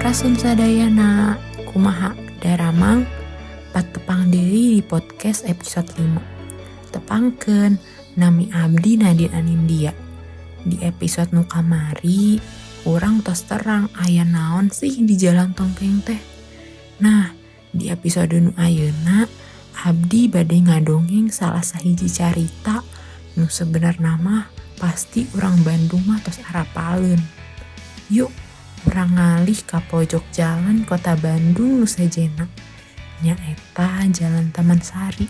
Sampurasun sadayana, kumaha daramang patepang deui di podcast episode 5. Tepangkeun nami abdi Nadine Anindya. Di episode nu kamari urang tos terang aya naon sih di Jalan Tongkeng teh. Nah, di episode nu ayeuna abdi bade ngadongeng salah sahiji carita nu sebenarna mah pasti urang Bandung mah tos arapaleun. Yuk, urang ngalih ka pojok jalan kota Bandung nu sejenna. Nyaeta Jalan Taman Sari.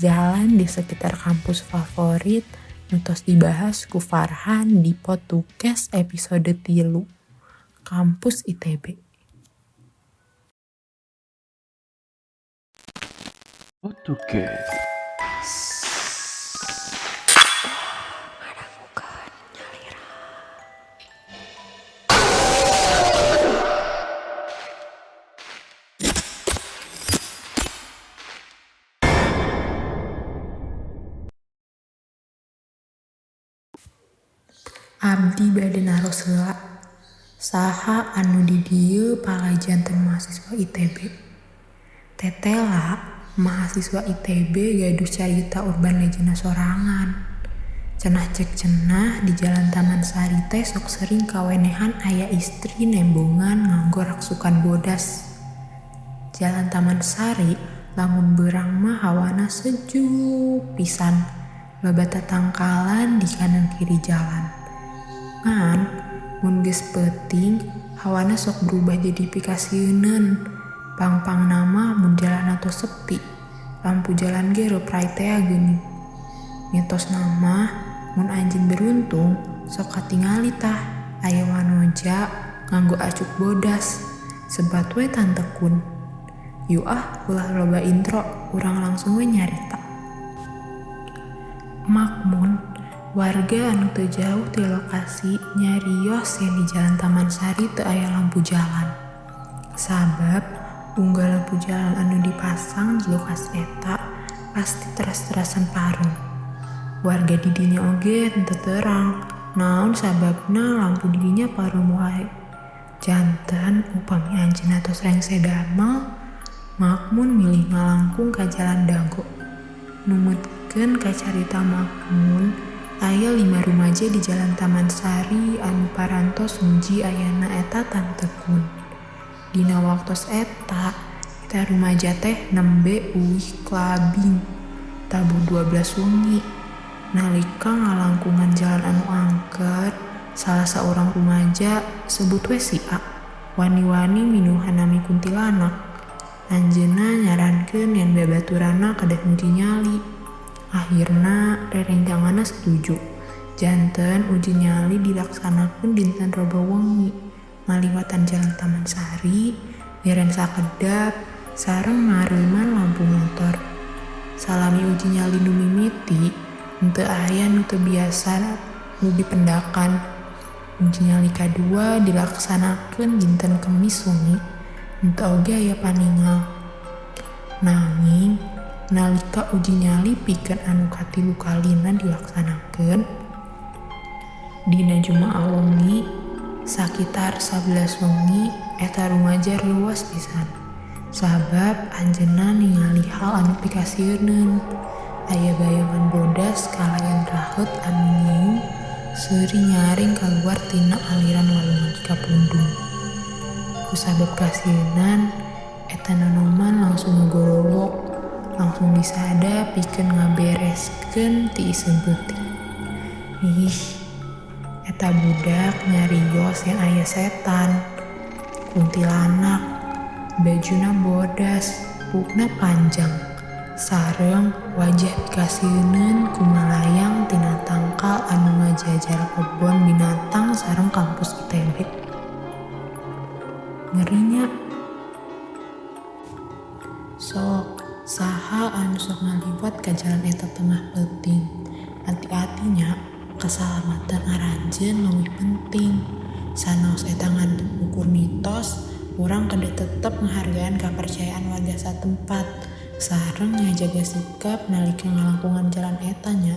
Jalan di sekitar kampus favorit nu tos dibahas ku Farhan di Podcast episode 3, Kampus ITB. Podcast. Abdi bade naros heula, saha anu di dieu palajanten mahasiswa ITB? Tetela mahasiswa ITB gaduh carita urban legenda sorangan. Cenah cek cenah di Jalan Taman Sari teh sok sering kawenehan aya istri nembongan nganggo raksukan bodas. Jalan Taman Sari lamun beurang mah hawana sejuk pisan, loba tatangkalan di kanan kiri jalan. Ngan mun geus peuting hawana sok berubah jadi pikasieuneun. Pang-pangna mah mun jalanna tos sepi, lampu jalan ge reupray tea geuning. Mitosna mah mun anjeun beruntung sok katingali tah aya wanoja nganggo acuk bodas, sebat we Tante Kun. Yuk ah ulah loba intro, urang langsung we nyarita. Makmun, warga anu teu jauh ti lokasi nyarios yen di Jalan Taman Sari teu aya lampu jalan. Sabab unggal lampu jalan anu dipasang di lokasi eta pasti teras-terasan parung. Warga di dinya oge teu terang naon sababna lampu di dinya parum wae. Janten upami anjeunna tos rengse damel, Makmun milih ngalangkung ka Jalan Dago. Numutkeun ka carita Makmun, aya 5 rumaja di Jalan Taman Sari anu parantos muji ayana eta Tante Kun. Dina waktos eta, eta rumaja teh nembe uih clubbing tabuh 12 wengi. Nalika ngalangkungan jalan anu angker, salah saurang rumaja sebut we si A, wani-wani minuhan nami kuntilanak. Anjeunna nyarankeun yen babaturanna kedah nguji nyali. Akhirna rerencanganna setuju. Janten uji nyali dilaksanakeun dinten Rebo wengi. Ngaliwatan Jalan Taman Sari, miren sakedap sareng mareuman lampu motor. Salami uji nyali nu mimiti, henteu aya nu teu biasa nu dipendakan. Uji nyali kadua dilaksanakeun dinten Kemis wengi, henteu oge aya paningal. Nanging nalika uji nyali pikeun anu katilu kalina dilaksanakeun dina Jumaah wengi sakitar 11 wengi, eta rumaja reuwas pisan. Sabab anjeunna ningali hal anu pikasieuneun. Aya bayangan bodas kalayan raheut anu nyium seuri nyaring kaluar tina aliran walungan Cikapundung. Kusabab kasieunan, eta nonoman langsung ngagorowok, langsung disada pikeun ngabereskeun ti iseun peuting. Ih, eta budak nyarios yen aya setan, kuntilanak, bajuna bodas, buukna panjang, sareng wajah pikasieuneun kumalayang tina tangkal anu ngajajar kebon binatang sareng kampus ITB. Ngerinya. Sok, saha anu sok ngaliwat ka jalan eta tengah peuting. Hati-hatinya, kesalamatan aranjeun leuwih penting. Sanaos eta ngan ukur mitos, urang kedah tetep ngahargaan kapercayaan warga satempat sareng ngajaga sikap nalika ngalangkungan jalan eta nya,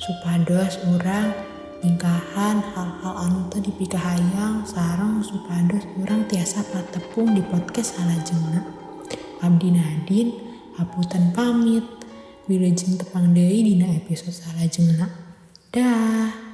supados urang Ningkahan hal-hal anu teu dipikahayang sareng supados urang tiasa patepung di podcast salajengna. Abdi Nadine hapunten pamit. Wilujeng tepang deui dina episode salajengna. Dah.